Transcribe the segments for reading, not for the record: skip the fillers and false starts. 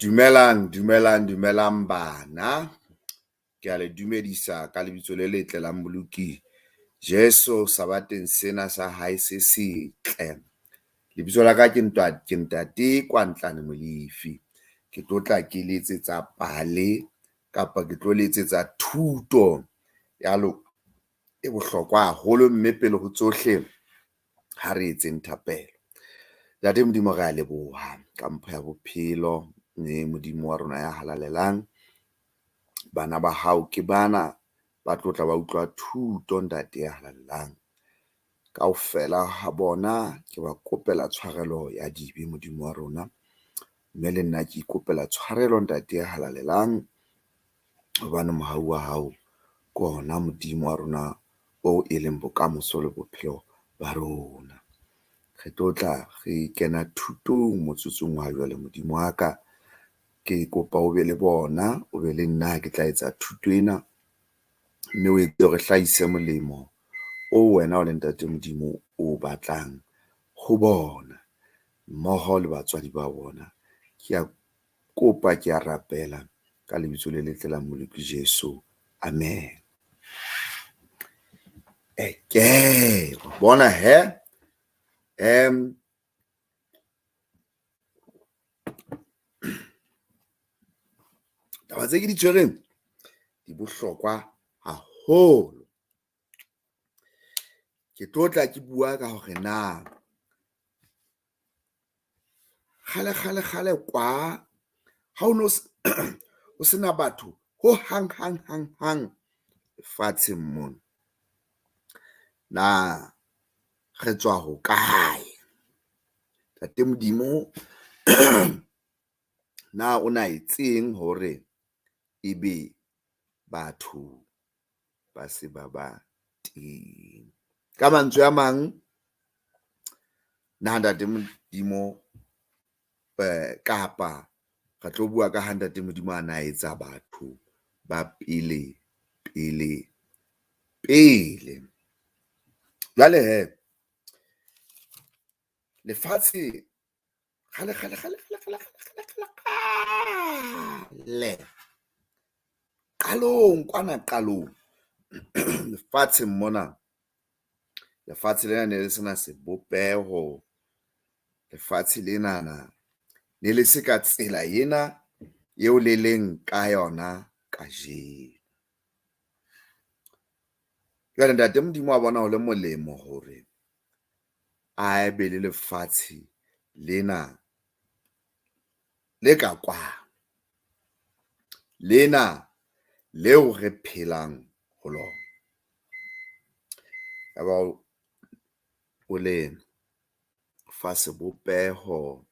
Dumelang, dumelang, dumelang bana. Ke a le dumedisa ka lebitso le letle la Mmoloki Jeso sabateng sena sa hae se setle. Lebitso la ka ke ke ntate Kwantlana Molefi. Ke tlo tla ke le etsetsa pale kapa ke tlo le etsetsa thuto ya e bohlokwa haholo, mme pele ho tsohle ha re etseng thapelo. Ntate Modimo re a leboha ka mpho ya bophelo, mme Modimo wa rona ya halalelang. Bana ba hao ke bana ba tlo tla ba utlwa thuto ntate ya halalelang. Kaofela ha bona ke ba kopela tshwarelo ya dibe Modimo wa rona, mme le nna ke ikopela tshwarelo ntate ya halalelang. Hobane mohau wa hao ke ona Modimo wa rona oo e leng bokamoso le bophelo ba rona. Re tlo tla re kena thutong motsotsong wa jwale Modimo wa ka, ke kopa o be le bona, o be le nna ha ke tla etsa thuto ena. Mme o etse hore hlahise molemo oo wena o le ntate Modimo o batlang ho bona, mmoho le batswadi ba bona. Ke a kopa, ke a rapela ka lebitso le letle la Mmoloki Jeso, amen. Eke wa bona hee taba tse ke di tshwereng di bohlokwa haholo. Ke tlo tla ke bua ka hore na kgale kgale kgale kwa, ha ho no ho sena batho hohang hang hang hang lefatsheng mona. Na re tswa hokae? Ntate Modimo na o na etseng hore ebe batho ba se ba ba teng? Ka mantswe a mang, na ntate Modimo kapa re tlo bua ka ha ntate Modimo a na etsa batho ba pele pele pele. Jwale hee lefatshe kgale kgale kgale kgale kgale kgale kgale kgale qalong kwana qalong lefatsheng mona. Lefatshe lena ne le sena sebopeho, lefatshe lenana ne le se ka tsela ena eo le leng ka yona kajeno. Jwale ntate Modimo wa bona ho le molemo hore a be le lefatshe lena le ka kwano, lena leo re phelang ho lona. Yaba o le fa sebopeho,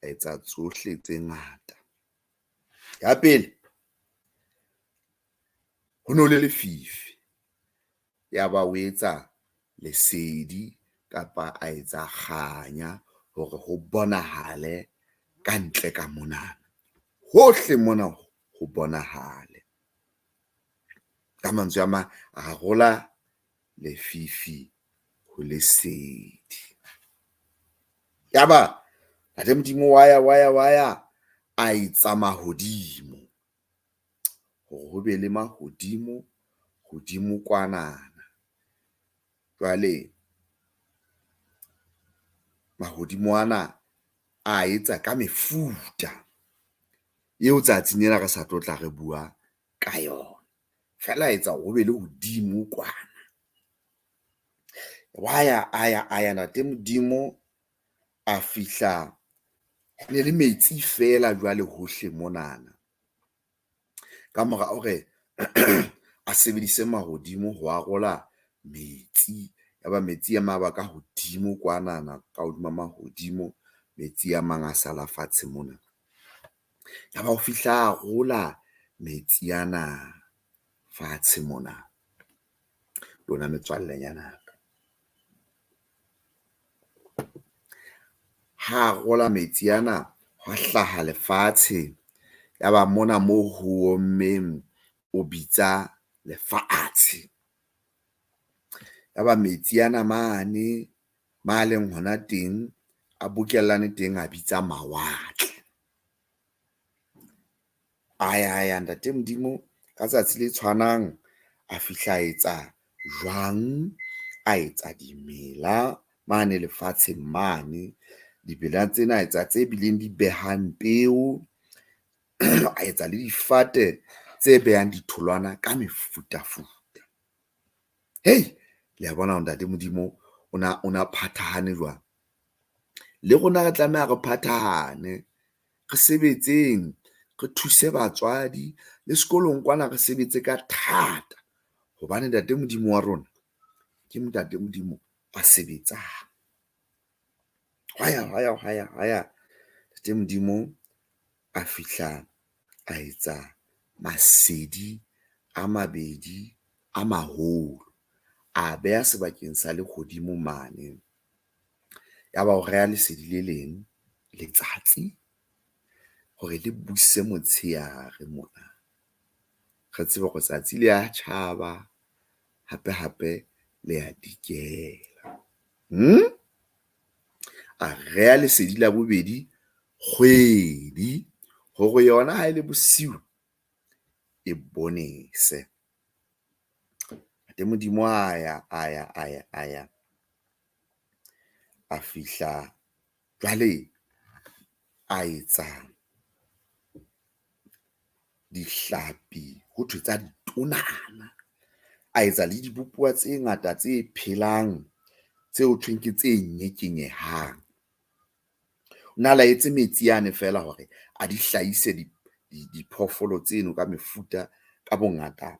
a etsa tsohle tse ngata. Ya pele, ho no le lefifi ya ba o etsa lesedi kapa a etsa kganya hore ho bonahale ka ntle ka mona. Hohle mona ho bonahale. Ka mantswe a mang, a arola lefifi ho lesedi. Yaba ntate Modimo wa ya wa ya wa ya a etsa mahodimo hore ho be le mahodimo hodimo kwanana. Jwale mahodimo ana a etsa ka mefuta eo tsatsing lena re sa tlo tla re bua ka yona. Feela a etsa hore ho be le hodimo kwana. Wa ya, a ya, a ya ntate Modimo a fihla ne le metsi feela jwale hohle monana. Ka mora hore a sebedise mahodimo ho arola metsi, ya ba metsi a mang a ba ka hodimo kwanana ka hodima mahodimo, metsi a mang a sala fatshe mona. Ya ba o fihla a arola metsi ana fatshe mona lona metswallenyana ya ka. Ha arola metsi ana hwa hlaha lefatshe, ya ba mona moo ho ommeng o bitsa lefatshe. Ya ba metsi ana mane mo a leng hona teng, a bokellane teng a bitsa mawatle. A ya ya ntate Modimo ka tsatsi le tshwanang a fihla a etsa jwang, a etsa dimela mane lefatsheng mane. Dimela tsena a etsa tse bileng di behang peo, a etsa le difate tse behang ditholwana ka mefutafuta. Le a bona hore ntate Modimo ona phathahane jwang. Le rona re tlameha re phathahane, re sebetseng, re thuse batswadi le sekolong kwana re sebetse ka thata hobane Ntate Modimo wa rona ke Ntate Modimo a sebetsang. Hwa ya, hwa ya, hwa ya, hwa ya ntate Modimo a fihla a etsa masedi a mabedi a maholo, a beha sebakeng sa lehodimo mane. Yaba o reha lesedi le leng letsatsi hore le buse motshehare mona. Re tsebe hore tsatsi lea tjhaba hape-hape le a dikela . A reha lesedi la bobedi kgwedi hore yona ha e le bosiu e bonese. Ntate Modimo a ya, a ya, a ya, a ya a fihla jwale a etsa dihlapi ho thwe tsa ditonana. A etsa le dibopuwa tse ngata tse phelang tseo hothweng ke tse nyekenyehang. O na laetse metsi ane feela hore a di hlahise diphoofolo tseno ka mefuta, ka bongata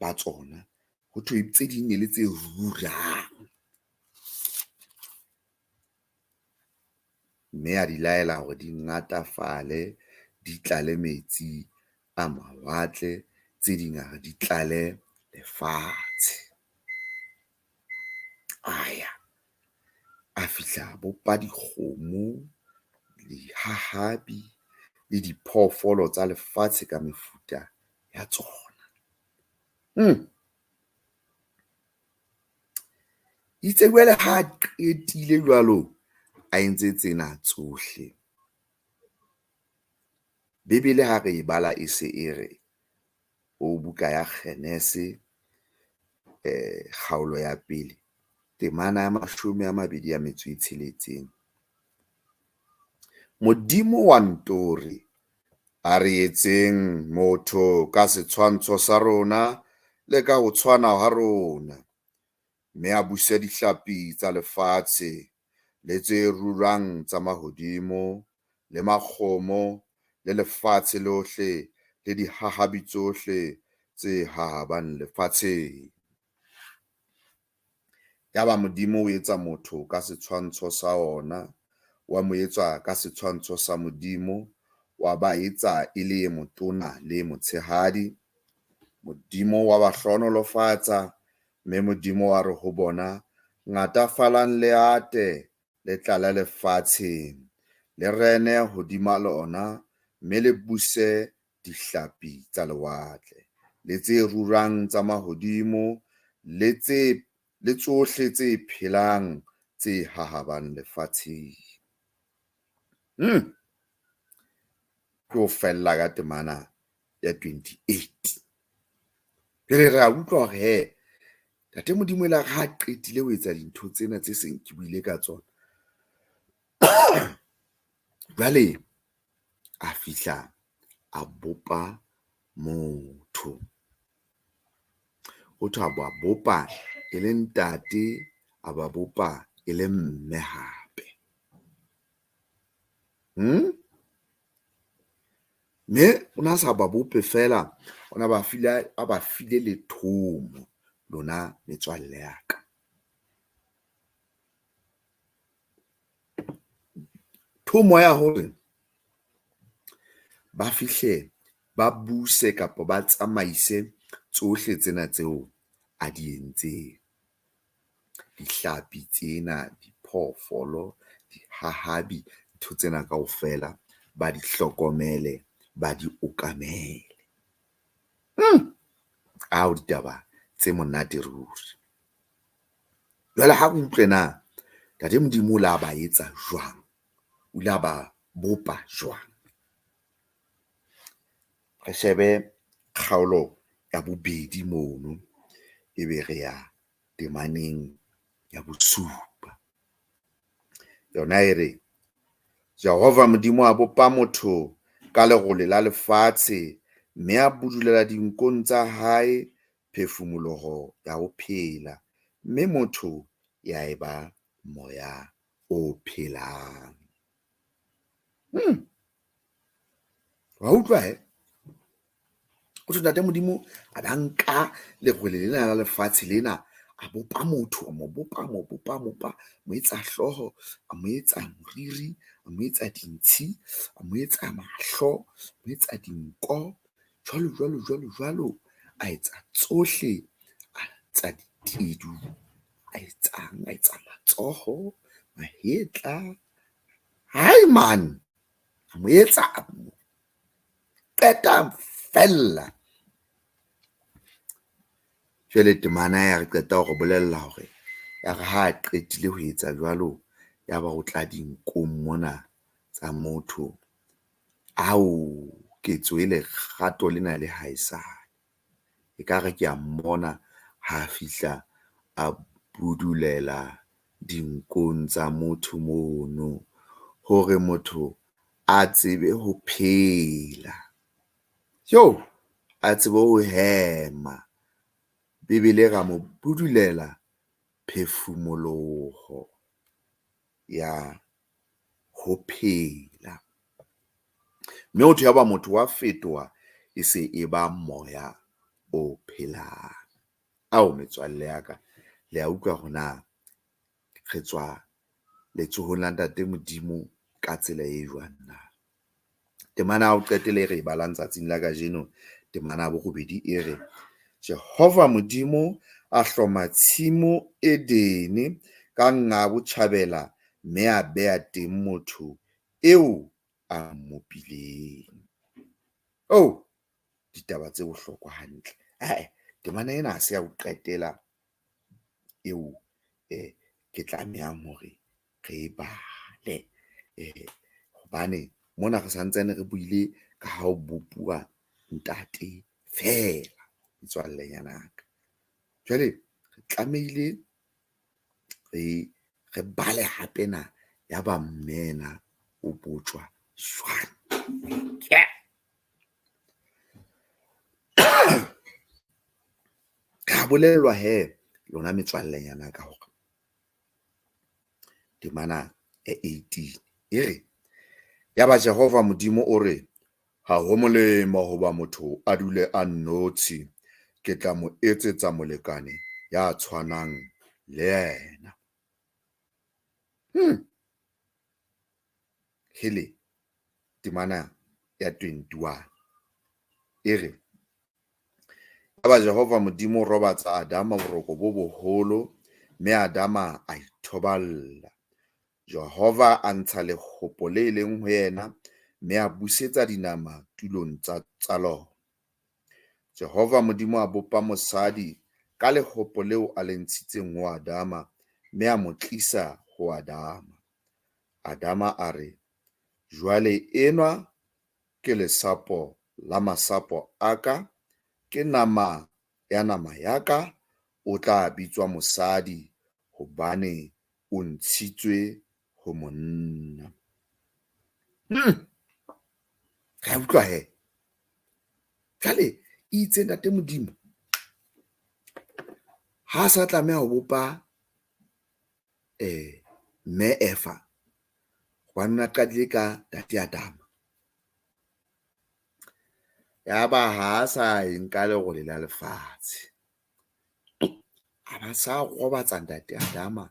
ba tsona. Hothwe tse ding ne le tse rurang. Mme a di laela hore di ngatafale, di tlale metsi a mawatle, tse ding a re di tlale lefatshe. A ya, a fihla a bopa dikgomo, dihahabi le diphoofolo tsa lefatshe ka mefuta ya tsona . Itse jwale ha a qetile jwalo, a entse tsena tsohle. Bebele ha re e bala e se e re ho buka ya Kgenese kgaolo ya pele, temana ya mashome a mabedi a metso e tsheletseng. Modimo wa nto re, a re etseng motho ka setshwantsho sa rona le ka ho tshwana ha rona, mme a buse dihlapi tsa lefatshe, le tse rurang tsa mahodimo, le makgomo, le lefatshe lohle, le dihahabi tsohle tse hahabang lefatsheng. Yaba Modimo o etsa motho ka setshwantsho sa ona, wa mo etsa ka setshwantsho sa Modimo, wa ba etsa e le e motona le e motshehadi. Modimo wa ba hlohonolofatsa, mme Modimo wa re ho bona, ngatafalang le ate, le tlale lefatsheng, le rene hodima lona, mme le buse dihlapi tsa lewatle, le tse rurang tsa mahodimo, le tse le tsohle tse phelang tse hahabang lefatsheng. Ke ho fella ka temana ya 28. Jwale re a utlwa hore hee ntate Modimo elare ha qetile ho etsa dintho tsena tse seng ke buile ka tsona. Jwale a fihla a bopa motho. Hothwe a ba bopa e le ntate, a ba bopa e le mme hape . Mme o na sa ba bope feela, ona ba file a ba file le thomo lona metswalle ya ka. Thomo ya hore ba fihle ba buse kapa ba tsamaise tsohle tsena tseo a di entseng. Dihlapi tsena, diphoofolo, dihahabi, ntho tsena kaofela ba di hlokomele, ba di okamele. Ao ditaba tse monate ruri. Jwale ha re utlwe na ntate Modimo o la ba etsa jwang, o la ba bopa jwang. Re shebe kgaolo ya bobedi mono, ebe re ya temaneng ya bosupa. Yona e re, Jehova Modimo a bopa motho ka lerole la lefatshe, mme a budulela dinkong tsa hae phefumoloho ya ho phela, mme motho ya eba moya o phelang. Wa utlwa he? Ho thwe ntate Modimo a ba nka lerwele lena la lefatshe lena, a bopa motho, a mo bopa, mo bopa, mopa, mo etsa hlooho, a mo etsa moriri, a mo etsa dintshi, a mo etsa mahlo, mo etsa dinko, jwalo jwalo jwalo jwalo. A etsa tsohle, a etsa ditedu, a etsang, a etsa matsoho, mahetla. Hai man, a mo etsa qeta fella. Jwale temana ya re qeta ho re bolella hore ya re ha qetile ho etsa jwalo, yaba o tla dinkong mona tsa motho. Ao, ketso e lerato lena le haesale. Ekare kea mmona ha fihla a budulela dinkong tsa motho mono hore motho a tsebe ho phela. A tsebe ho hema. Bebele e re a mo budulela phefumoloho ya ho phela. Mme ho thwe ya ba motho wa fetoha e se e ba moya o phelang. Ao metswalle ya ka, le a utlwa hore na re tswa letsohong la ntate Modimo ka tsela e jwang na. Temana ya ho qetela e re e balang tsatsing la kajeno, temana ya borobedi e re, Jehova Modimo a hloma tshimo Edene ka nqa botjhabela, mme a beha teng motho eo a mmopileng. Oh, ditaba tse bohlokwa hantle. Ae, temana ena ha se ya ho qetela eo ke tlamehang hore re e bale. Hobane mona re santsane re buile ka ha ho bopuwa ntate feela metswallenyana ya ka. Jwale re tlamehile re bale hape na ya ba mme yena o botjwa jwang. Ra bolellwa hee lona metswallenyana ya ka hore temana ya 18 e re, yaba Jehova Modimo o re, ha ho molemo hoba motho a dule a nnotshi, ke tla mo etsetsa molekane ya tshwanang le yena. Hele, temana ya 21 e re, yaba Jehova Modimo o robatsa Adama boroko bo boholo, mme Adama a ithoballa. Jehova a ntsha lekgopo le leng ho yena, mme a busetsa dinama tulong tsa lona. Jehova Modimo a bopa mosadi ka lekgopo leo a le ntshitseng ho Adama, mme a mo tlisa ho Adama. Adama a re, jwale enwa ke lesapo la masapo a ka, ke nama ya nama ya ka, o tla bitswa mosadi hobane o ntshitswe ho monna. Re a utlwa he. Jwale itse ntate Modimo ha sa tlameha ho bopa mme Eva, hobane o qadile ka ntate Adama. Yaba ha sa e nka lerole la lefatshe, a ba sa robatsa ntate Adama.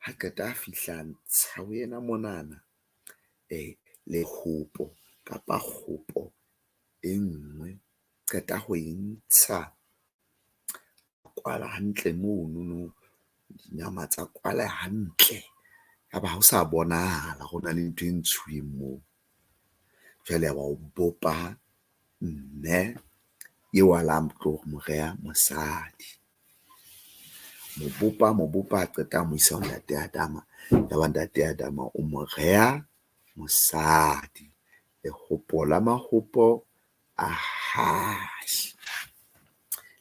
Ha qeta a fihla ntsha ho yena monana lehopo kapa kgopo e nngwe, qeta ho e ntsha. Kwala hantle monono, dinama tsa kwaleha hantle. Yaba ha ho sa bonahala hore ho na le ntho e ntshuweng moo. Jwale ya ba o bopa mme eo a la tlo mo reha mosadi. Mo bopa mo bopa ha qeta a mo isa ho ntate Adama, yaba ntate Adama o mo reha mosadi. Lehopo la mahopo, a hae.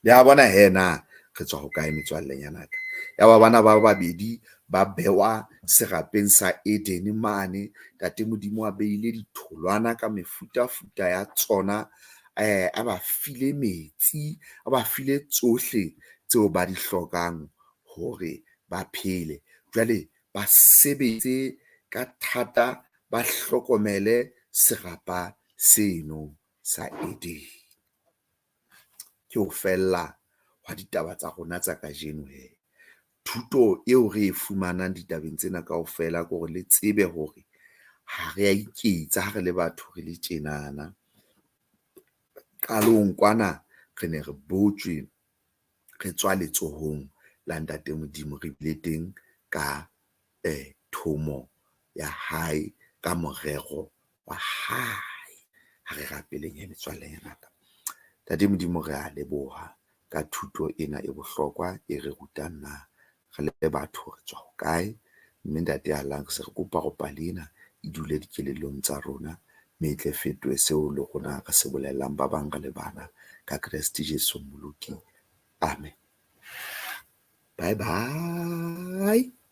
Le a bona he na re tswa hokae metswallenyana ka. Ya ba bana ba babedi ba bewa serapeng sa Eden mane. Ntate Modimo a behile ditholwana ka mefutafuta ya tsona, a ba file metsi, a ba file tsohle tseo ba di hlokang hore ba phele. Jwale ba sebetse ka thata, ba hlokomele serapa seno sa Eden. Ke ho fella hwa ditaba tsa rona tsa kajeno hee. Thuto eo re e fumanang ditabeng tsena kaofela ke hore le tsebe hore ha re a iketsa ha re le batho re le tjenana. Qalong kwana re ne re botjwe re tswa letsohong la Ntate Modimo, re bile teng ka thomo ya hae, ka morero wa hae. Ha re rapeleng hee metswalle ya ka. Ntate Modimo re a leboha ka thuto ena e bohlokwa e re rutang na re le batho re tswa hokae, mme Ntate ya se re kopa hore pale ena e dule dikelellong tsa rona, mme e tle fetohe seo le rona re se bolellang ba bang re le bana ka Kreste Jesu Mmoloki. Amen. Bye bye.